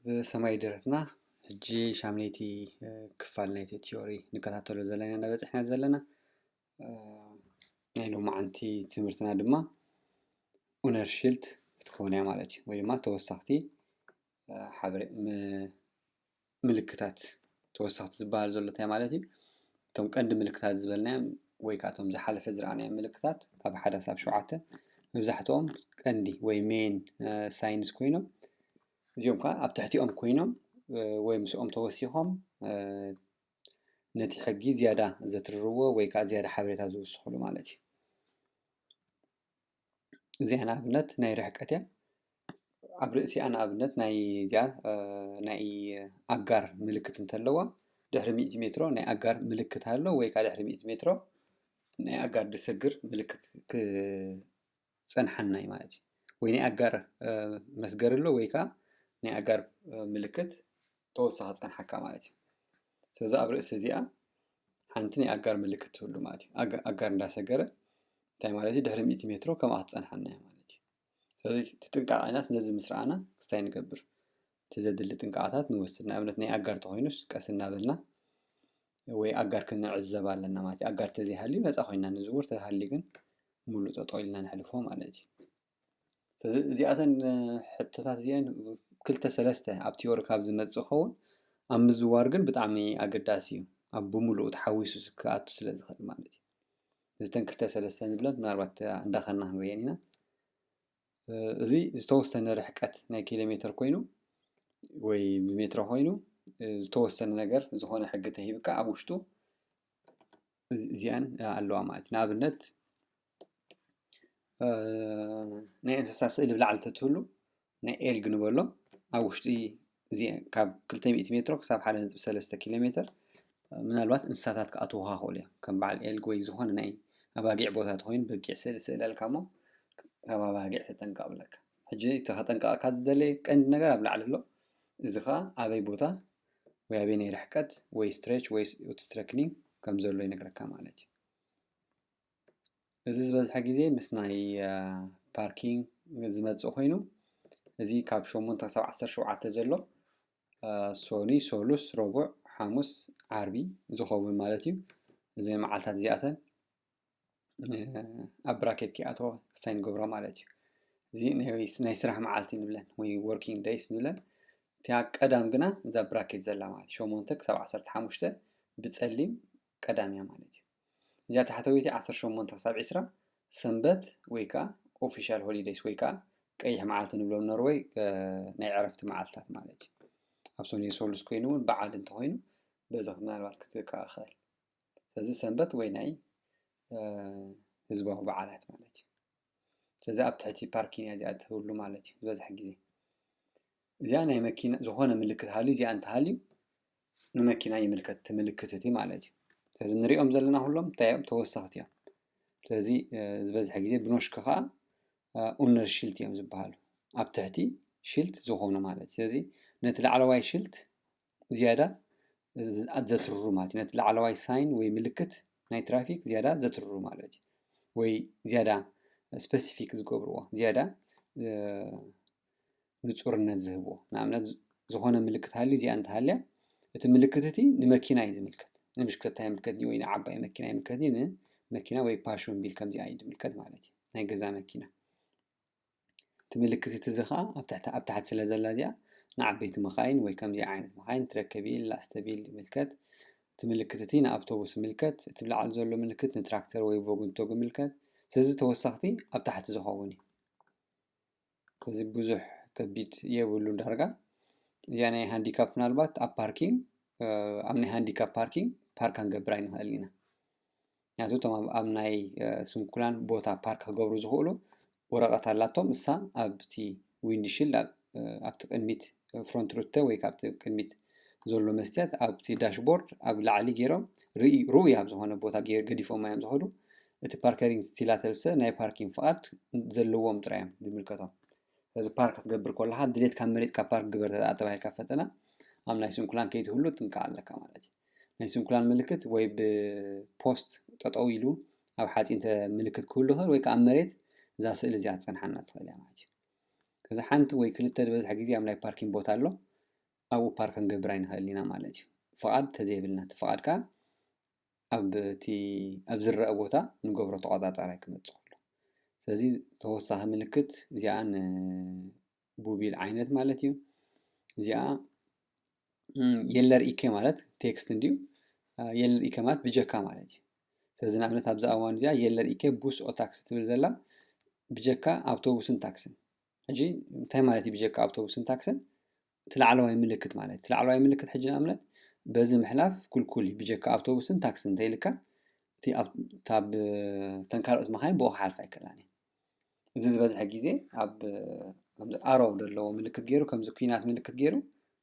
ብሰማይ ደረትና ሕጂ ሻምለይቲ ክፋል ናይቲ ቲዮሪ ንከታተሎ ዘለና ኢና በፂሕና ዘለና። ናይ ሎማዓንቲ ትምህርትና ድማ ኡነር ሺልድ ክትከውን እያ ማለት እዩ። ወይ ድማ ተወሳኽቲ ሓበሬ ምልክታት ተወሳኽቲ ዝበሃል ዘሎ እንታይ ማለት እዩ? እቶም ቀንዲ ምልክታት ዝበልናዮም ወይ ከዓ እቶም ዝሓለፈ ዝረኣናዮም ምልክታት ካብ ሓደ ክሳብ ሸውዓተ መብዛሕትኦም ቀንዲ ወይ ሜን ሳይንስ ኮይኖም፣ እዚኦም ከዓ ኣብ ትሕቲኦም ኮይኖም ወይ ምስኦም ተወሲኾም ነቲ ሕጊ ዝያዳ ዘትርርዎ ወይ ከዓ ዝያዳ ሓበሬታ ዝውስኽሉ ማለት እዩ። እዚኣ ንኣብነት ናይ ርሕቀት እያ። ኣብ ርእሲኣ ንኣብነት ናይ እዚኣ ናይ ኣጋር ምልክት እንተለዋ ድሕሪ ሚእቲ ሜትሮ ናይ ኣጋር ምልክት ኣሎ ወይ ከዓ ድሕሪ ሚእቲ ሜትሮ ናይ ኣጋር ድሰግር ምልክት ክፀንሓና እዩ ማለት እዩ። ወይ ናይ ኣጋር መስገር ኣሎ ወይ ከዓ ናይ ኣጋር ምልክት ተወሳኺ ፀንሓካ ማለት እዩ። ስለዚ ኣብ ርእሲ እዚኣ ሓንቲ ናይ ኣጋር ምልክት ትህሉ ማለት እዩ። ኣጋር እንዳሰገረ እንታይ ማለት እዩ? ድሕሪ ሚእቲ ሜትሮ ከምኣ ክትፀንሓና እያ ማለት እዩ። ስለዚ እቲ ጥንቃቐ ኢናስ ነዚ ምስ ረኣና ክስታይ ንገብር፣ እቲ ዘድሊ ጥንቃቐታት ንወስድ። ንኣብነት ናይ ኣጋር ተኮይኑስ ቀስ እናበልና ወይ ኣጋር ክንዕዘብ ኣለና ማለት እዩ። ኣጋር ተዘይሃልዩ ነፃ ኮይና ንዝውር፣ ተሃልዩ ግን ሙሉእ ጠጠው ኢልና ነሕልፎ ማለት እዩ። ስለዚ እዚኣተን ሕቶታት እዚኣን ክልተ ሰለስተ ኣብ ቲዮሪ ካብ ዝመፅእ ክኸውን ኣብ ምዝዋር ግን ብጣዕሚ ኣገዳሲ እዩ። ኣብ ብምሉኡ ተሓዊሱ ክኣቱ ስለ ዝኽእል ማለት እዩ። እዚተን ክልተ ሰለስተ ንብለን ምናልባት እንዳኸና ክንሪአን ኢና። እዚ ዝተወሰነ ርሕቀት ናይ ኪሎ ሜትር ኮይኑ ወይ ብሜትሮ ኮይኑ ዝተወሰነ ነገር ዝኾነ ሕጊ ተሂብካ ኣብ ውሽጡ እዚኣን ኣለዋ ማለት እዩ። ንኣብነት ናይ እንስሳ ስእሊ ብላዕሊ ተትህሉ ናይ ኤልግ ንበሎ ኣብ ውሽጢ እዚ ካብ ክልተ ሚእቲ ሜትሮ ክሳብ ሓደ ነጥቢ ሰለስተ ኪሎ ሜትር ምናልባት እንስሳታት ክኣትዉኻ ክኽእሉ እዮም። ከም በዓል ኤልግ ወይ ዝኾነ ናይ ኣባጊዕ ቦታ ተኾይኑ በጊዕ ስእሊ ስእለልካ እሞ ካብ ኣባጊዕ ተጠንቀቕ ብለካ። ሕጂ እቲ ከጠንቀቐካ ዝደለየ ቀንዲ ነገር ኣብ ላዕሊ ኣሎ። እዚ ኸዓ ኣበይ ቦታ ወይ ኣበይ ናይ ርሕቀት ወይ ስትሬች ወይ ኦብስትራክቲንግ ከም ዘሎ ይነግረካ ማለት እዩ። እዚ ዝበዝሐ ግዜ ምስ ናይ ፓርኪንግ ዝመፅእ ኮይኑ እዚ ካብ ሸሞንተ ክሳብ ዓሰርተ ሸውዓተ ዘሎ ሶኒ፣ ሶሉስ፣ ረቡዕ፣ ሓሙስ፣ ዓርቢ ዝኸውን ማለት እዩ። እዚ መዓልታት እዚኣተን ኣብ ብራኬት ክኣተዎ ክስታይ ንገብሮ ማለት እዩ። እዚ ናይ ስራሕ መዓልቲ ንብለን ወይ ወርኪንግ ደይስ ንብለን። እቲኣ ቀዳም ግና እዛ ብራኬት ዘላ ማለት ሸሞንተ ክሳብ ዓሰርተ ሓሙሽተ ብፀሊም ቀዳም እያ ማለት እዩ። እዚኣ ታሕተወይቲ ዓሰርተ ሸሞንተ ክሳብ ዕስራ ሰንበት ወይ ከዓ ኦፊሻል ሆሊደይስ ወይ ከዓ ቀይሕ መዓልቲ ንብሎም ኖርወይ ናይ ዕረፍቲ መዓልትታት ማለት እዩ። ኣብ ሰኑይ ሶሉስ ኮይኑ እውን በዓል እንተኮይኑ በዚ ምናልባት ክትከኣ ይኽእል። ስለዚ ሰንበት ወይ ናይ ህዝባዊ በዓላት ማለት እዩ። ስለዚ ኣብ ትሕቲ ፓርኪን እያ እዚኣ ትህሉ ማለት እዩ ዝበዝሐ ግዜ። እዚኣ ናይ መኪና ዝኾነ ምልክት ሃልዩ እዚኣ እንተሃልዩ ንመኪና ይምልከት እቲ ምልክት እቲ ማለት እዩ። ስለዚ ንሪኦም ዘለና ኩሎም እንታይ እዮም? ተወሰኽቲ እዮም። ስለዚ ዝበዝሐ ግዜ ብኖሽክ ከዓ ኡነር ሺልት እዮም ዝበሃሉ ኣብ ትሕቲ ሺልት ዝኾኑ ማለት እዩ። ስለዚ ነቲ ላዕለዋይ ሺልት ዝያዳ ዘትርሩ ማለት እዩ። ነቲ ላዕለዋይ ሳይን ወይ ምልክት ናይ ትራፊክ ዝያዳ ዘትርሩ ማለት እዩ። ወይ ዝያዳ ስፐሲፊክ ዝገብርዎ ዝያዳ ንፁርነት ዝህብዎ። ንኣብነት ዝኾነ ምልክት ሃልዩ እዚኣ እንተሃልያ እቲ ምልክት እቲ ንመኪና እዩ ዝምልከት። ንብሽክለታ ይምልከት ድዩ ወይ ንዓባይ መኪና ይምልከት ድዩ? ንመኪና ወይ ፓሽን ቢል ከምዚኣ እዩ ዝምልከት ማለት እዩ። ናይ ገዛ መኪና። እቲ ምልክት እቲ እዚ ከዓ ኣብ ታሕቲ ስለ ዘላ እዚኣ ንዓበይቲ መኻይን ወይ ከምዚ ዓይነት መኻይን ትረከቢል፣ ላስተቢል ይምልከት። እቲ ምልክት እቲ ንኣውቶቡስ ይምልከት። እቲ ብላዕሊ ዘሎ ምልክት ንትራክተር ወይ ቮግንቶግ ይምልከት። ስለዚ ተወሳኽቲ ኣብ ታሕቲ ዝኸውን እዩ። እዚ ብዙሕ ከቢድ የብሉን ዳርጋ። እዚኣ ናይ ሃንዲካፕ ምናልባት ኣብ ፓርኪንግ ኣብ ናይ ሃንዲካፕ ፓርኪንግ ፓርክ ክንገብር ኣይንኽእልን ኢና። ምክንያቱ እቶም ኣብ ናይ ስንኩላን ቦታ ፓርክ ክገብሩ ዝኽእሉ ወረቐት ኣላቶም። እሳ ኣብቲ ዊንድሽልድ ኣብቲ ቅድሚት ፍሮንት ሩተ ወይ ካብቲ ቅድሚት ዘሎ መስትያት ኣብቲ ዳሽቦርድ ኣብ ላዕሊ ገይሮም ርኡይ ኣብ ዝኾነ ቦታ ገዲፎማ እዮም ዝኸዱ። እቲ ፓርከሪንግ ስቲላተልሰ ናይ ፓርኪንግ ፍቓድ ዘለዎም ጥራይ እዮም ዝምልከቶም። ስለዚ ፓርክ ክትገብር ከለኻ ድሌትካ መሪፅካ ፓርክ ግበር ተባሂልካ ፈተና ኣብ ናይ ስንኩላን ከይትህሉ ጥንቃ ኣለካ ማለት እዩ። ናይ ስንኩላን ምልክት ወይ ብፖስት ጠጠው ኢሉ ኣብ ሓፂን ምልክት ክህሉ ይኽእል ወይ ከዓ ኣብ መሬት እዛ ስእሊ እዚኣ ትፀንሓና ትኽእል እያ ማለት እዩ። እዚ ሓንቲ ወይ ክልተ ዝበዝሐ ግዜ ኣብ ናይ ፓርኪንግ ቦታ ኣሎ። ኣብኡ ፓርክ ክንገብር ኣይንኽእልን ኢና ማለት እዩ። ፍቓድ ተዘይብልና፣ እቲ ፍቓድ ከኣ ኣብ እቲ ኣብ ዝረአ ቦታ ንገብሮ ተቖጻጻራይ ክመጽእ ከሎ። ስለዚ ተወሳኺ ምልክት እዚኣ ንቡቢል ዓይነት ማለት እዩ። እዚኣ የለር ኢኬ ማለት ቴክስት እንድዩ። የለር ኢኬ ማለት ብጀካ ማለት እዩ። ስለዚ ንኣብነት ኣብዚ እዋን እዚኣ የለር ኢኬ ቡስ ኦታክስ ትብል ዘላ ብጀካ ኣውቶቡስን ታክስን። ሕጂ እንታይ ማለት እዩ ብጀካ ኣውቶቡስን ታክስን? እቲ ላዕለዋይ ምልክት ማለት እዩ። እቲ ላዕለዋይ ምልክት ሕጂ ንኣብነት በዚ ምሕላፍ ኩልኩል እዩ። ብጀካ ኣውቶቡስን ታክስን እንተኢልካ እቲ ኣብ እተን ካልኦት መኻይን ብኡ ክሓልፋ ኣይክእላን እየ። እዚ ዝበዝሐ ግዜ ኣብ ኣሮው ዘለዎ ምልክት ገይሩ ከምዚ ኩናት ምልክት ገይሩ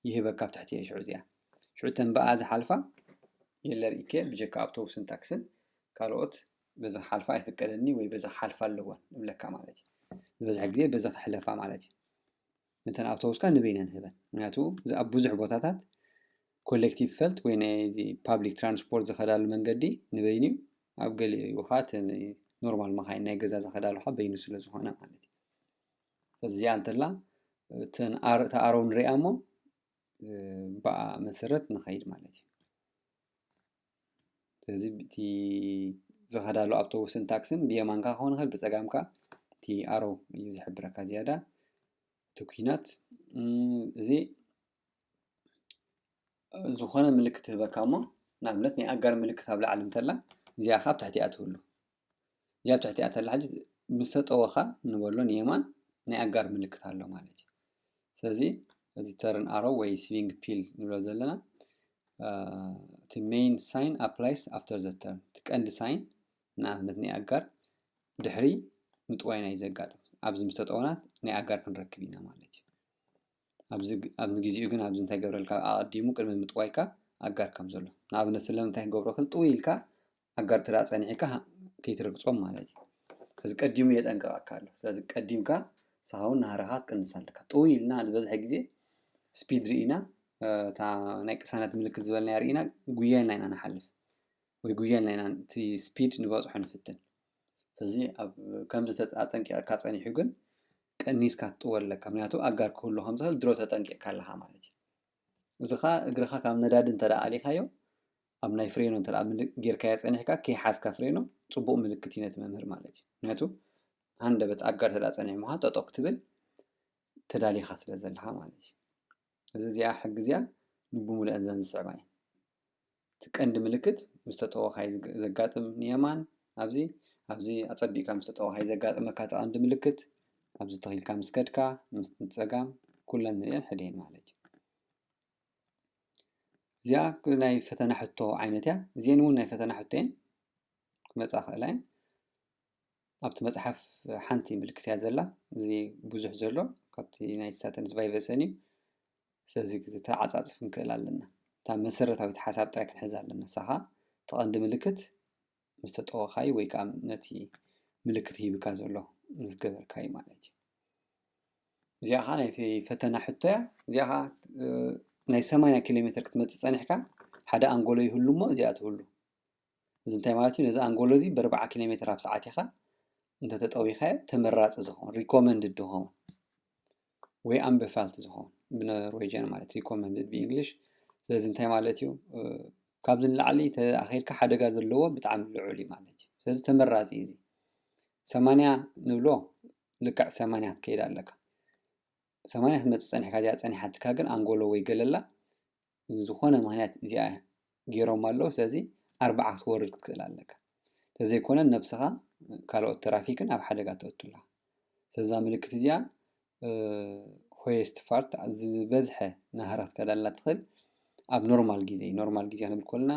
ይህበካ ኣብ ትሕቲ እየ ሽዑ እዚኣ ሽዑ እተን ብኣ ዝሓልፋ የለር ኢኬ ብጀካ ኣውቶቡስን ታክስን ካልኦት በዚ ክሓልፋ ኣይፍቀደኒ ወይ በዚ ክሓልፋ ኣለወን ንብለካ ማለት እዩ። ዝበዝሐ ግዜ በዚ ክሕለፋ ማለት እዩ። ነተን ኣውቶቡስካ ንበይነን ህበን። ምክንያቱ ኣብ ብዙሕ ቦታታት ኮሌክቲቭ ፈልት ወይ ናይ ፓብሊክ ትራንስፖርት ዝኸዳሉ መንገዲ ንበይኑ እዩ። ኣብ ገሊኡ ኸዓ ኖርማል መኻይን ናይ ገዛ ዝኸዳሉ ኸዓ በይኑ ስለ ዝኾነ ማለት እዩ። እዚኣ እንተላ እተኣረው ንሪኣ እሞ ብኣ መሰረት ንኸይድ ማለት እዩ። ስለዚ እቲ ዝኸዳሉ ኣውቶቡስን ታክስን ብየማንካ ክኸውን ይኽእል፣ ብፀጋምካ እቲ ኣሮው እዩ ዝሕብረካ ዝያዳ እቲ ኩናት። እዚ ዝኾነ ምልክት ትህበካ እሞ ንኣብነት ናይ ኣጋር ምልክት ኣብ ላዕሊ እንተላ እዚኣ ካብ ትሕቲኣ ትህሉ። እዚኣ ኣብ ትሕቲኣ ተላ ሕጂ ምስ ተጠወኻ ንበሎ ንየማን ናይ ኣጋር ምልክት ኣሎ ማለት እዩ። ስለዚ እዚ ተርን ኣሮ ወይ ስዊንግ ፒል ንብሎ ዘለና እቲ main sign applies after the turn እቲ ቀንዲ ሳይን ንኣብነት ናይ ኣጋር ድሕሪ ምጥዋይና እዩ ዘጋጥም። ኣብዚ ምስ ተጠወና ናይ ኣጋር ክንረክብ ኢና ማለት እዩ። ኣብዚ ግዜኡ ግን ኣብዚ እንታይ ገብረልካ ኣቐዲሙ ቅድሚ ምጥዋይካ ኣጋር ከም ዘሎ ንኣብነት ስለምንታይ ክገብሮ ክል ጥው ኢልካ ኣጋር ትራ ጸኒዕካ ከይትረግጾም ማለት እዩ። ስለዚ ቀዲሙ የጠንቀቐካ ኣሎ። ስለዚ ቀዲምካ ንስኻ እውን ናህርኻ ክትቅንስ ኣለካ። ጥው ኢልና ዝበዝሐ ግዜ ስፒድ ርኢና እታ ናይ ቅሳነት ምልክት ዝበልናያ ርኢና ጉየልና ኢና ንሓልፍ ወይ ጉየልና ኢና እቲ ስፒድ ንበጽሖ ንፍትን። ስለዚ ኣብ ከምዚ ኣጠንቂቕካ ጸኒሑ ግን ቀኒስካ ክትጥወል ኣለካ። ምክንያቱ ኣጋር ክህሉ ከም ዝኽእል ድሮ ተጠንቂቕካ ኣለኻ ማለት እዩ። እዚ ኸዓ እግርኻ ካብ ነዳዲ እንተ ደኣ ኣሊኻዮ ኣብ ናይ ፍሬኖ እንተ ደኣ ምል- ጌርካዮ ጸኒሕካ ከይሓዝካ ፍሬኖ ጽቡቕ ምልክት እዩ ነቲ መምህር ማለት እዩ። ምክንያቱ ሃንደበት ኣጋር እንተ ደኣ ጸኒሑ ምዃን ጠጠው ክትብል ተዳሊኻ ስለ ዘለኻ ማለት እዩ። እዚ እዚኣ ሕጊ እዚኣ ንብምሉአን ዘን ዝስዕባ እየን። እቲ ቀንዲ ምልክት ምስ ተጠወኻይ ዘጋጥም ንየማን ኣብዚ ኣብዚ ኣጸቢቕካ ምስ ተጠወኻይ ዘጋጥመካ እቲ ቀንዲ ምልክት ኣብዚ ተኺልካ ምስ ከድካ ምስ ንጸጋም ኩለን ንሪአን ሕደየን ማለት እዩ። እዚኣ ናይ ፈተና ሕቶ ዓይነት እያ። እዚአን እውን ናይ ፈተና ሕቶ እየን ክመፃ ክእላ እየን። ኣብቲ መፅሓፍ ሓንቲ ምልክት እያ ዘላ። እዚ ብዙሕ ዘሎ ካብቲ ናይ ስታተንስ ቫይቨሰን እዩ። ስለዚ ተዓፃፅፍ ክንክእል ኣለና። እታ መሰረታዊት ሓሳብ ጥራይ ክንሕዝ ኣለና። ንሳ ኸዓ እቲ ቀንዲ ምልክት ምስ ተጠወኻይ ወይ ከዓ ነቲ ምልክት ሂብካ ዘሎ ምስ ገበርካይ ማለት እዩ። እዚኣ ኸዓ ናይ ፈተና ሕቶ እያ። እዚኣ ኸዓ ናይ ሰማንያ ኪሎ ሜትር ክትመፅእ ፀኒሕካ ሓደ ኣንጎሎ ይህሉ እሞ እዚኣ ትህሉ። እዚ እንታይ ማለት እዩ? ነዚ ኣንጎሎ እዚ ብኣርብዓ ኪሎ ሜትር ኣብ ሰዓት ኢኻ እንተተጠዊኻዮ ተመራፂ ዝኸውን ሪኮመንድድ ዝኸውን ወይ ኣምበፋልት ዝኸውን ብኖርዌጅያን ማለት recommended ብእንግሊሽ። ስለዚ እንታይ ማለት እዩ? ካብዚ ንላዕሊ ተኣኺልካ ሓደጋ ዘለዎ ብጣዕሚ ልዑል እዩ ማለት እዩ። ስለዚ ተመራፂ እዩ እዚ። ሰማንያ ንብሎ ልክዕ ሰማንያ ክትከይድ ኣለካ። ሰማንያ ክትመፅእ ፀኒሕካ እዚኣ ፀኒሓትካ ግን ኣንጎሎ ወይ ገለላ ዝኾነ ምክንያት እዚኣ ገይሮም ኣለዉ። ስለዚ ኣርብዓ ክትወርድ ክትክእል ኣለካ። ተዘይኮነ ነብስኻ ካልኦት ትራፊክን ኣብ ሓደጋ ተእቱ ኣለኻ። ስለዛ ምልክት እዚኣ ሆየስት ፋርት ዝበዝሐ ናህራ ክትከዳልና ትኽእል ኣብ ኖርማል ግዜ ኖርማል ግዜ ክንብል ከለና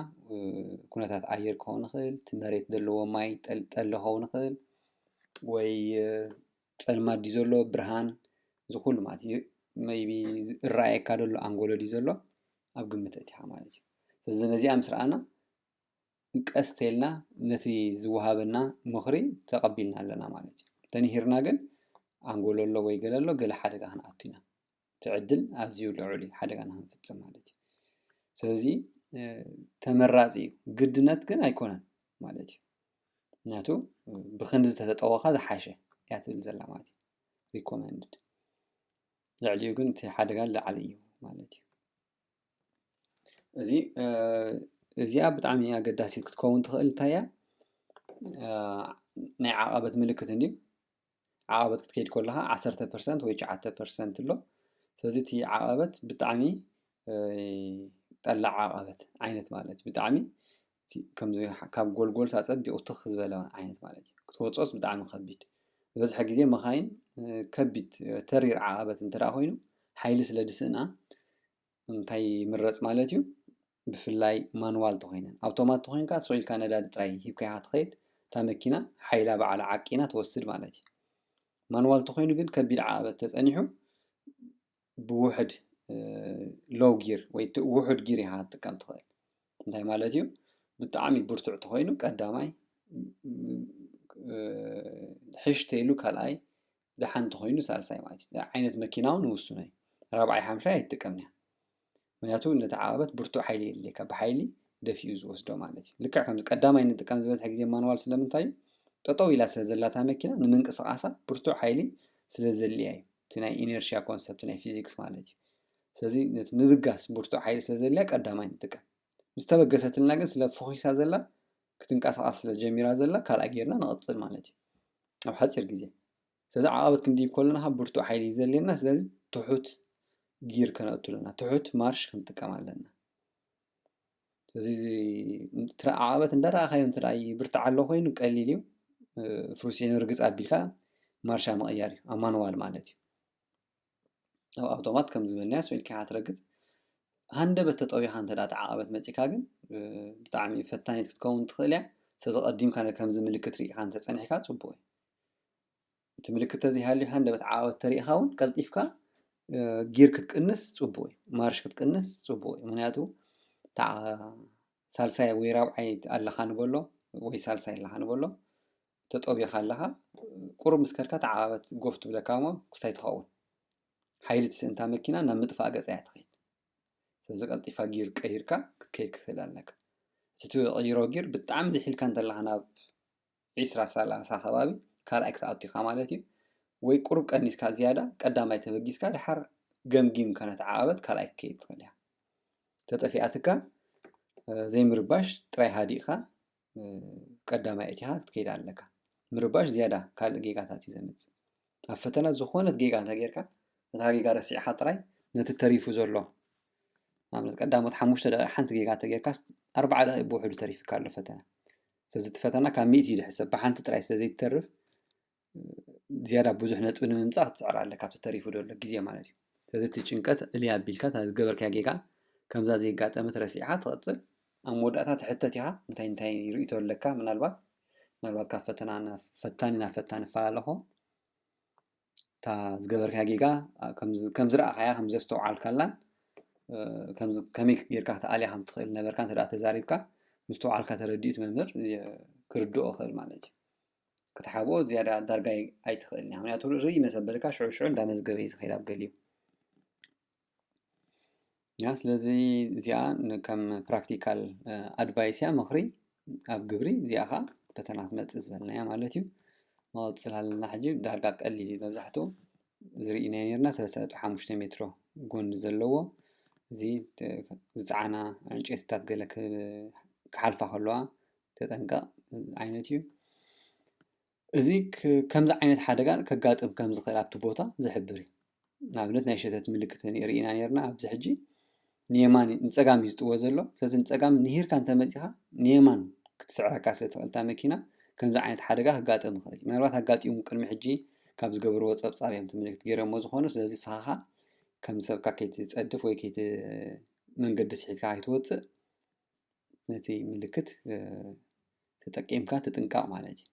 ኩነታት ኣየር ክኸውን ይኽእል፣ እቲ መሬት ዘለዎ ማይ ጠሊ ክኸውን ይኽእል ወይ ፀልማት ድዩ ዘሎ ብርሃን እዚ ኩሉ ማለት እዩ maybe እረኣየካ ዘሎ ኣንጎሎ ድዩ ዘሎ ኣብ ግምት እቲኻ ማለት እዩ። ስለዚ ነዚኣ ምስ ረኣና ቀስ ተልና ነቲ ዝወሃበና ምኽሪ ተቐቢልና ኣለና ማለት እዩ። ተንሂርና ግን ኣንጎሎ ኣሎ ወይ ገለ ኣሎ ገለ ሓደጋ ክንኣቱ ኢና። እቲ ዕድል ኣዝዩ ልዑል እዩ ሓደጋ ንክንፍፅም ማለት እዩ። ስለዚ ተመራፂ እዩ፣ ግድነት ግን ኣይኮነን ማለት እዩ። ምክንያቱ ብክንዲ ዝተተጠወኻ ዝሓሸ እያ ትብል ዘላ ማለት እዩ። ሪኮመንድድ ልዕሊኡ ግን እቲ ሓደጋ ላዕሊ እዩ ማለት እዩ። እዚ እዚኣ ብጣዕሚ ኣገዳሲት ክትከውን ትኽእል እንታይ እያ? ናይ ዓቐበት ምልክት እንድዩ። ዓቐበት ክትከይድ ከለኻ ዓሰርተ ፐርሰንት ወይ ትሽዓተ ፐርሰንት ኣሎ። ስለዚ እቲ ዓቐበት ብጣዕሚ ጠላዕ ዓቐበት ዓይነት ማለት እዩ። ብጣዕሚ ከምዚ ካብ ጎልጎል ሳጸቢቑ ትኽ ዝበለ ዓይነት ማለት እዩ። ክትወጾስ ብጣዕሚ ከቢድ። ዝበዝሐ ግዜ መኻይን ከቢድ ተሪር ዓቐበት እንተ ኮይኑ ሓይሊ ስለ ዝስእና እንታይ ይምረጽ ማለት እዩ? ብፍላይ ማንዋል ተኾይነን። ኣውቶማት ተኾይንካ ስቕ ኢልካ ነዳዲ ጥራይ ሂብካ ኢኻ ትኸይድ። እታ መኪና ሓይላ ባዕላ ዓቂና ትወስድ ማለት እዩ። ማንዋል ተኾይኑ ግን ከቢድ ዓቐበት ተጸኒሑ ብውሕድ ሎው ጊር ወይ ውሑድ ጊር ኢኻ ክትጥቀም ትኽእል። እንታይ ማለት እዩ? ብጣዕሚ ብርቱዕ ተኾይኑ ቀዳማይ ሕሽ ተይሉ ካልኣይ ደሓን ተኾይኑ ሳልሳይ ማለት እዩ። ዓይነት መኪና እውን ውሱን እዩ። ራብዓይ ሓምሻይ ኣይትጥቀምን እያ። ምክንያቱ ነቲ ዓቐበት ብርቱዕ ሓይሊ የድልየካ፣ ብሓይሊ ደፊኡ ዝወስዶ ማለት እዩ። ልክዕ ከምዚ ቀዳማይ ንጥቀም ዝበዝሐ ግዜ ማንዋል ስለምንታይ እዩ? ጠጠው ኢላ ስለ ዘላታ መኪና ንምንቅስቓሳ ብርቱዕ ሓይሊ ስለ ዘድልያ እዩ። እቲ ናይ ኢነርሽያ ኮንሰፕት ናይ ፊዚክስ ማለት እዩ። ስለዚ ነቲ ምብጋስ ብርቱዕ ሓይሊ ስለ ዘድልያ ቀዳማይ ንጥቀም። ምስ ተበገሰትልና ግን ስለ ፈኺሳ ዘላ ክትንቀሳቐስ ስለ ጀሚራ ዘላ ካልኣ ጌርና ንቐጽል ማለት እዩ ኣብ ሓፂር ግዜ። ስለዚ ዓቐበት ክንድይብ ከለና ካብ ብርቱዕ ሓይሊ እዩ ዘድልየና። ስለዚ ትሑት ጊር ከነእቱ ኣለና፣ ትሑት ማርሽ ክንጥቀም ኣለና። ስለዚ ዓቐበት እንዳረኣኻዮ እንተ ይብርትዕ ኣሎ ኮይኑ ቀሊል እዩ። ፍሩሴን ርግፅ ኣቢልካ ማርሻ ምቕያር እዩ ኣብ ማንዋል ማለት እዩ። ኣብ ኣውቶማት ከም ዝበልናዮ ስቕ ኢልካ ኢኻ ትረግፅ። ሃንደበት ተጠቢኻ እንተ ደኣ እቲ ዓቐበት መፂካ ግን ብጣዕሚ ፈታኒት ክትከውን ትኽእል እያ። ስለዚ ቀዲምካ ከምዚ ምልክት ርኢኻ እንተፀኒሕካ ፅቡቕ እዩ። እቲ ምልክት ተዘይሃልዩ ሃንደበት ዓቐበት ተሪኢኻ እውን ቀልጢፍካ ጊር ክትቅንስ ፅቡቕ እዩ፣ ማርሽ ክትቅንስ ፅቡቕ እዩ። ምክንያቱ ሳልሳይ ወይ ራብዓይ ኣለኻ ንበሎ ወይ ሳልሳይ ኣለኻ ንበሎ ተጠቢኻ ኣለኻ ቁሩብ ምስ ከድካ እቲ ዓቐበት ጎፍ ትብለካ እሞ ክስታይ ትኸውን። ሓይሊ ትስእን እታ መኪና ናብ ምጥፋእ ገጻ እያ ትኸይድ። ስለዚ ቀልጢፋ ጊር ቀይርካ ክትከይድ ክትኽእል ኣለካ። እቲ ትቕይሮ ጊር ብጣዕሚ ዝሒልካ እንተለኻ ናብ ዒስራ ሰላሳ ከባቢ ካልኣይ ክትኣቱ ኢኻ ማለት እዩ። ወይ ቁሩብ ቀኒስካ ዝያዳ ቀዳማይ ተበጊስካ ድሓር ገምጊምካ ነቲ ዓቐበት ካልኣይ ክትከይድ ትኽእል እያ። ተጠፊኣትካ ዘይምርባሽ ጥራይ ሃዲእካ ቀዳማይ ኣእቲኻ ክትከይድ ኣለካ። ምርባሽ ዝያዳ ካልእ ጌጋታት እዩ ዘምጽእ። ኣብ ፈተና ዝኾነት ጌጋ እንተ ጌርካ ነታ ጌጋ ረሲዕኻ ጥራይ ነቲ ተሪፉ ዘሎ ንኣብነት ቀዳሞት ሓሙሽተ ደቂቕ ሓንቲ ጌጋ እንተ ጌርካስ ኣርባዓ ደቂቕ ብውሕዱ ተሪፍካ ኣሎ ፈተና። ስለዚ እቲ ፈተና ካብ ሚእቲ እዩ ዝሕሰብ ብሓንቲ ጥራይ ስለ ዘይትተርፍ ዝያዳ ብዙሕ ነጥቢ ንምምፃእ ክትፅዕር ኣለካ ኣብቲ ተሪፉ ዘሎ ግዜ ማለት እዩ። ስለዚ እቲ ጭንቀት እልይ ኣቢልካ እታ ዝገበርካያ ጌጋ ከምዛ ዘይጋጠመት ረሲዕኻ ትቐፅል። ኣብ መወዳእታ ትሕተት ኢኻ እንታይ እንታይ ርእይቶ ኣለካ ምናልባት ምናልባት ካብ ፈተና ፈታኒ ናብ ፈታኒ ይፈላለ ይኸውን። እታ ዝገበርካያ ጌጋ ከም ዝረኣኻያ ከም ዘስተውዓልካላን ከመይ ጌርካ ክትኣልያ ከም ትኽእል ነበርካ እንተ ተዛሪብካ ምስተውዓልካ ተረዲኡ እቲ መምህር ክርድኦ ይኽእል ማለት እዩ። ክትሓብኦ ዝያዳ ዳርጋ ኣይትኽእልን እያ። ምክንያቱ ርእይ መሰበልካ ሽዑ ሽዑ እንዳመዝገበ እዩ ዝኸይድ ኣብ ገሊኡ። ያ ስለዚ እዚኣ ከም ፕራክቲካል ኣድቫይስ እያ፣ ምኽሪ ኣብ ግብሪ። እዚኣ ከዓ ፈተና ትመፅእ ዝበልናያ ማለት እዩ። መቐፅል ኣለና ሕጂ ዳርጋ ቀሊል እዩ። መብዛሕትኡ ዝርኢናዮ ነርና ሰለስተ ነጥቢ ሓሙሽተ ሜትሮ ጎኒ ዘለዎ እዚ ዝፀዓና ዕንጨይትታት ገለ ክሓልፋ ከለዋ ተጠንቀቕ ዓይነት እዩ። እዚ ከምዚ ዓይነት ሓደጋ ከጋጥም ከም ዝኽእል ኣብቲ ቦታ ዝሕብር እዩ። ንኣብነት ናይ ሸተት ምልክት ርኢና ነርና። ኣብዚ ሕጂ ንየማን ንፀጋም እዩ ዝጥወ ዘሎ። ስለዚ ንፀጋም ንሂርካ እንተመፂኻ ንየማን ክትስዕረካ ስለ ትኽእል እታ መኪና ከምዚ ዓይነት ሓደጋ ከጋጥም ይኽእል እዩ። ምናልባት ኣጋጢሙ ቅድሚ ሕጂ ካብ ዝገበርዎ ፀብፃብ እዮም እቲ ምልክት ገይሮሞ ዝኾኑ። ስለዚ ንስኻ ከም ሰብካ ከይትፀድፍ ወይ ከይት መንገዲ ስሒትካ ከይትወፅእ ነቲ ምልክት ተጠቂምካ ትጥንቀቕ ማለት እዩ።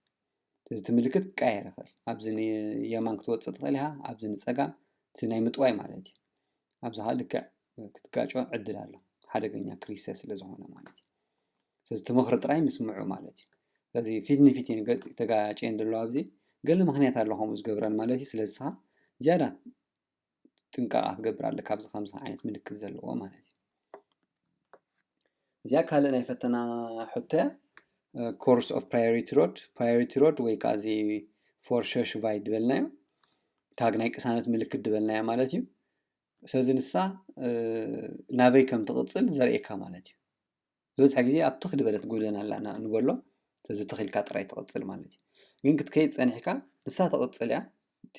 ስለዚ እቲ ምልክት ክቀየር ይኽእል። ኣብዚ ንየማን ክትወፅእ ትኽእል ኢኻ፣ ኣብዚ ንፀጋም እቲ ናይ ምጥዋይ ማለት እዩ። ኣብዚ ከዓ ልክዕ ክትጋጮ ዕድል ኣሎ፣ ሓደገኛ ክሪሰ ስለ ዝኾነ ማለት እዩ። ስለዚ እቲ ምኽሪ ጥራይ ምስምዑ ማለት እዩ። ስለዚ ፊት ንፊት እየን ተጋጭየን ዘለዋ ኣብዚ ገለ ምኽንያት ኣሎ ከምኡ ዝገብረን ማለት እዩ። ስለዚ ንስኻ ዝያዳ ጥንቃቐ ክትገብር ኣለካ ኣብዚ ከምዚ ዓይነት ምልክት ዘለዎ ማለት እዩ። እዚኣ ካልእ ናይ ፈተና ሕቶ እያ። ኮርስ ኦፍ ፕራዮሪቲ ሮድ፣ ፕራዮሪቲ ሮድ ወይ ከዓ እዚ ፎርሸሽቫይ ዝበልናዮ ታግ ናይ ቅሳነት ምልክት ዝበልናዮ ማለት እዩ። ስለዚ ንሳ ናበይ ከም ትቕፅል ዘርእየካ ማለት እዩ። ዝበዝሐ ግዜ ኣብ ትኽ ዝበለት ጎደና ኣላ ንበሎ። ስለዚ ትኽ ኢልካ ጥራይ ትቕፅል ማለት እዩ። ግን ክትከይድ ፀኒሕካ ንሳ ትቕፅል እያ፣ እቲ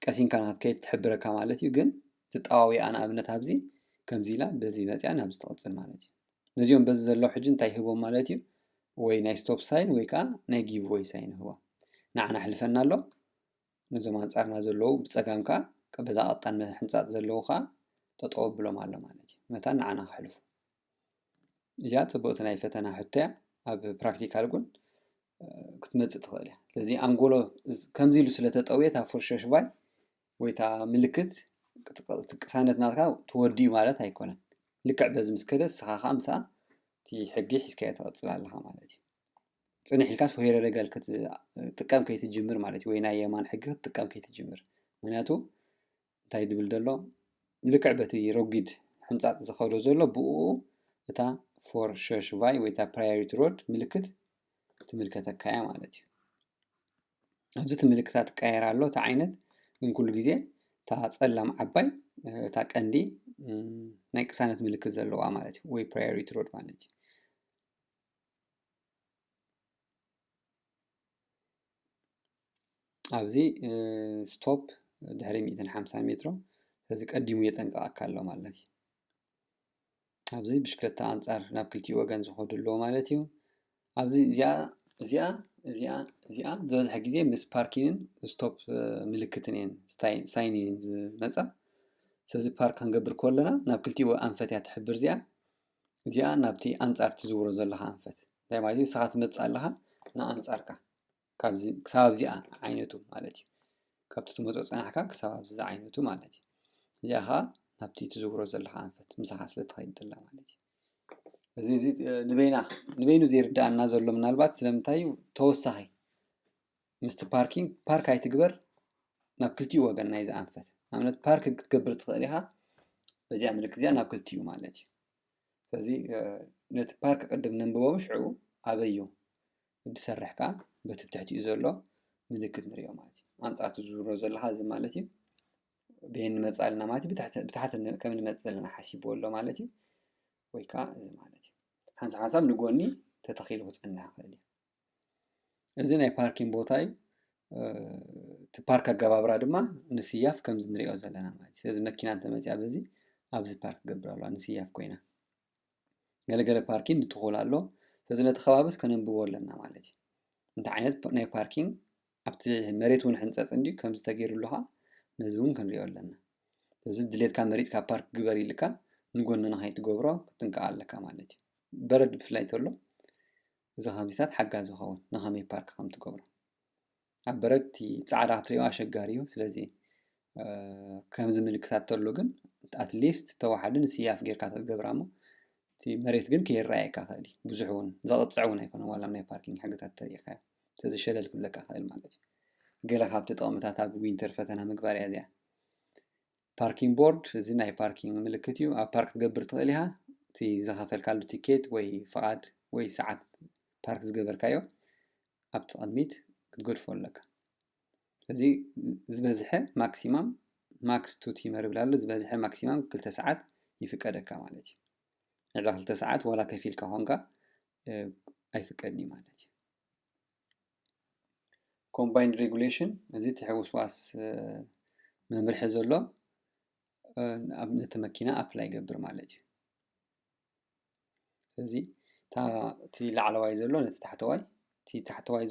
ቀሲንካ ንክትከይድ ትሕብረካ ማለት እዩ። ግን ትጠዋዊኣ ንኣብነት ኣብዚ ከምዚ ኢላ በዚ መፅያ ናብዚ ትቕፅል ማለት እዩ። ነዚኦም በዚ ዘለዉ ሕጂ እንታይ ይህቦም ማለት እዩ? ወይ ናይ stop sign ወይ ከዓ ናይ give way sign ይህቦም። ንዓና ኣሕልፈና ኣሎ። ነዞም ኣንጻርና ዘለዉ ብጸጋም ከዓ በዛ ቀጣን ምሕንጻጽ ዘለዉ ከዓ ጠጠው ኣብሎም ኣሎ ማለት እዩ። መታን ንዓና ከሕልፉ። እዚኣ ጽብቕቲ ናይ ፈተና ሕቶ እያ። ኣብ ፕራክቲካል እውን ክትመጽእ ትኽእል እያ። ስለዚ ኣንጎሎ ከምዚ ኢሉ ስለ ተጠውየ እታ ፍርሸሽቫይ ወይ እታ ምልክት ቅሳነት ናትካ ተወዲኡ ማለት ኣይኮነን። ልክዕ በዚ ምስ ከደ ንስኻ ከዓ ምስኣ እቲ ሕጊ ሒዝካዮ ትቕጽል ኣለኻ ማለት እዩ። ጽንሕ ኢልካስ ሆይረ ደጋል ክትጥቀም ከይትጅምር ማለት እዩ፣ ወይ ናይ የማን ሕጊ ክትጥቀም ከይትጅምር። ምክንያቱ እንታይ ድብል ዘሎ፣ ልክዕ በቲ ረጒድ ሕንጻጽ ዝኸዶ ዘሎ ብኡ እታ ፎርሸሽቫይ ወይ እታ ፕራዮሪቲ ሮድ ምልክት ትምልከተካ እያ ማለት እዩ። ኣብዚ እቲ ምልክታት ትቀየር ኣሎ፣ እቲ ዓይነት ግን ኩሉ ግዜ እታ ጸላም ዓባይ እታ ቀንዲ ናይ ቅሳነት ምልክት ዘለዋ ማለት እዩ፣ ወይ ፕራዮሪቲ ሮድ ማለት እዩ። ኣብዚ stop ድሕሪ ሚእትን ሓምሳን ሜትሮ፣ እዚ ቀዲሙ የጠንቀቐካ ኣሎ ማለት እዩ። ኣብዚ ብሽክለታ ኣንጻር ናብ ክልቲኡ ወገን ዝኸዱ ኣለዎ ማለት እዩ። ኣብዚ እዚኣ እዚኣ እዚኣ እዚኣ ዝበዝሐ ግዜ ምስ ፓርኪንን ስቶፕ ምልክትን እየን ሳይን እየን ዝመጻ። ስለዚ ፓርክ ክንገብር ከለና ናብ ክልቲኡ ኣንፈት እያ ትሕብር እዚኣ። እዚኣ ናብቲ ኣንጻር ትዝውሮ ዘለኻ ኣንፈት እንታይ ማለት እዩ? ንስኻ ትመጽእ ኣለኻ ንኣንጻርካ ክሳብ ኣብዚኣ ዓይነቱ ማለት እዩ። ካብቲ ትመጾ ጸናሕካ ክሳብ ኣብዚ ዝዓይነቱ ማለት እዩ። እዚኣ ኸዓ ናብቲ ትዝውሮ ዘለኻ ኣንፈት ምሳኻ ስለ ትኸይድ ዘላ ማለት እዩ። እዚ እዚ ንበይና ንበይኑ ዘይርዳኣና ዘሎ ምናልባት ስለምንታይ እዩ ተወሳኺ ምስቲ ፓርኪንግ ፓርክ ኣይትግበር ናብ ክልቲኡ ወገን ናይዚ ኣንፈት ንኣብነት ፓርክ ክትገብር ትኽእል ኢኻ በዚኣ ምልክት እዚኣ ናብ ክልቲኡ ማለት እዩ። ስለዚ ነቲ ፓርክ ቅድም ነንብቦ ሽዑ ኣበዩ ዝሰርሕ ከዓ በቲ ብትሕቲኡ ዘሎ ምልክት ንሪኦ ማለት እዩ። ኣንፃር ትዝውሮ ዘለኻ እዚ ማለት እዩ። በየን ንመፅእ ኣለና ማለት እዩ። ብታሕቲ ከም ንመፅእ ዘለና ሓሲብዎ ኣሎ ማለት እዩ። ወይ ከዓ እዚ ማለት እዩ። ሓንሳብ ሓንሳብ ንጎኒ ተተኺሉ ክፀንሕ ይኽእል እዩ። እዚ ናይ ፓርኪንግ ቦታ እዩ። እቲ ፓርክ ኣገባብራ ድማ ንስያፍ ከምዚ ንሪኦ ዘለና ማለት እዩ። ስለዚ መኪና እንተመፅያ በዚ ኣብዚ ፓርክ ትገብር ኣለዋ ንስያፍ ኮይና። ገለገለ ፓርኪንግ ንትኹል ኣሎ። ስለዚ ነቲ ከባብስ ከነንብቦ ኣለና ማለት እዩ። እንታይ ዓይነት ናይ ፓርኪንግ ኣብቲ መሬት እውን ሕንፀፅ እንዲ ከምዚ ተገይሩሉ ከዓ ነዚ እውን ክንሪኦ ኣለና። እዚ ድሌትካ መሪፅካ ፓርክ ግበር ኢልካ ንጎኒ ንኸይትገብሮ ክትጥንቀቕ ኣለካ ማለት እዩ። በረድ ብፍላይ ተሎ እዚ ከምዚታት ሓጋዚ ይኸውን ንኸመይ ፓርክ ከም ትገብሮ። ኣብ በረድ እቲ ፃዕዳ ክትሪኦ ኣሸጋሪ እዩ። ስለዚ ከምዚ ምልክታት ተሎ ግን ኣትሊስት ተዋሓደ ንስያፍ ጌርካ ትገብራ እሞ እቲ መሬት ግን ከይረኣየካ ክእል እዩ። ብዙሕ እውን ዘቕፅዕ እውን ኣይኮነ ዋላ ናይ ፓርኪንግ ሕግታት ተሪኢካ ስለዚ ሸለል ክብለካ ክእል ማለት እዩ። ገለ ካብቲ ጥቕምታት ኣብ ዊንተር ፈተና ምግባር እያ እዚኣ። ፓርኪንግ ቦርድ እዚ ናይ ፓርኪንግ ምልክት እዩ። ኣብ ፓርክ ክትገብር ትኽእል ኢኻ። እቲ ዝኸፈልካሉ ቲኬት ወይ ፍቓድ ወይ ሰዓት ፓርክ ዝገበርካዮ ኣብቲ ቅድሚት ክትገድፎ ኣለካ። ስለዚ ዝበዝሐ ማክሲማም ማክስ ቱ ቲመር ይብል ኣሎ። ዝበዝሐ ማክሲማም ክልተ ሰዓት ይፍቀደካ ማለት እዩ። ልዕሊ ክልተ ሰዓት ዋላ ከፊልካ ኮንካ ኣይፍቀድን እዩ ማለት እዩ። ኮምባይንድ ሬጉሌሽን እዚ እቲ ሕውስዋስ መምርሒ ዘሎ ነቲ መኪና ኣፕላይ ይገብር ማለት እዩ። ስለዚ እቲ ላዕለዋይ ዘሎ ነቲ ታሕተዋይ እቲ ታሕተዋይ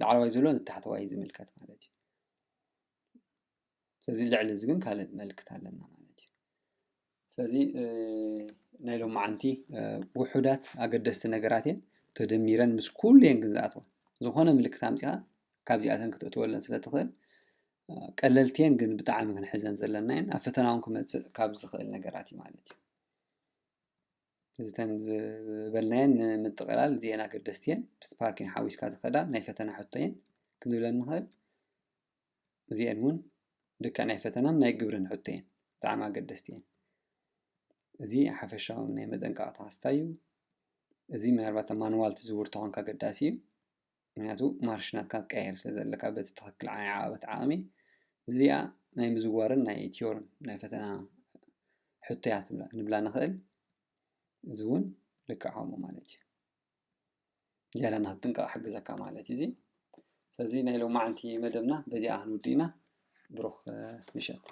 ላዕለዋይ ዘሎ ነቲ ታሕተዋይ ዝምልከት ማለት እዩ። ስለዚ ልዕሊ እዚ ግን ካልእ መልክት ኣለና ማለት እዩ። ስለዚ ናይ ሎማዓንቲ ውሑዳት ኣገደስቲ ነገራት እየን ተደሚረን ምስ ኩሉ እየን ግን ዝኣትዋ። ዝኾነ ምልክት ኣምፂኻ ካብዚኣተን ክትእትወለን ስለ ትኽእል ቀለልቲ እየን ግን ብጣዕሚ ክንሕዘን ዘለና እየን። ኣብ ፈተና እውን ክመፅእ ካብ ዝኽእል ነገራት እዩ ማለት እዩ። እዚተን ዝበልናየን ንምጥቕላል እዚአን ኣገደስቲ እየን። ምስቲ ፓርኪን ሓዊስካ ዝኸዳ ናይ ፈተና ሕቶ እየን ክንብለን ንኽእል። እዚአን እውን ልክዕ ናይ ፈተናን ናይ ግብርን ሕቶ እየን። ብጣዕሚ ኣገደስቲ እየን። እዚ ሓፈሻዊ ናይ መጠንቀቕታ ክስታይ እዩ። እዚ ምናልባት ማንዋል ትዝውር ተኾንካ ኣገዳሲ እዩ። ምክንያቱ ማርሽ ናትካ ትቀያየር ስለ ዘለካ በቲ ትኽክል ናይ ዓቐበት ዓቕሚ እዚኣ ናይ ምዝዋርን ናይ ቲዮርን ናይ ፈተና ሕቶያት ንብላ ንኽእል። እዚ እውን ልክዕ ከምኡ ማለት እዩ። ዝያዳ ንክትጥንቀቕ ሕግዘካ ማለት እዩ እዚ። ስለዚ ናይ ሎማዓንቲ መደብና በዚኣ ክንውድእ ኢና። ብሩኽ ምሸት።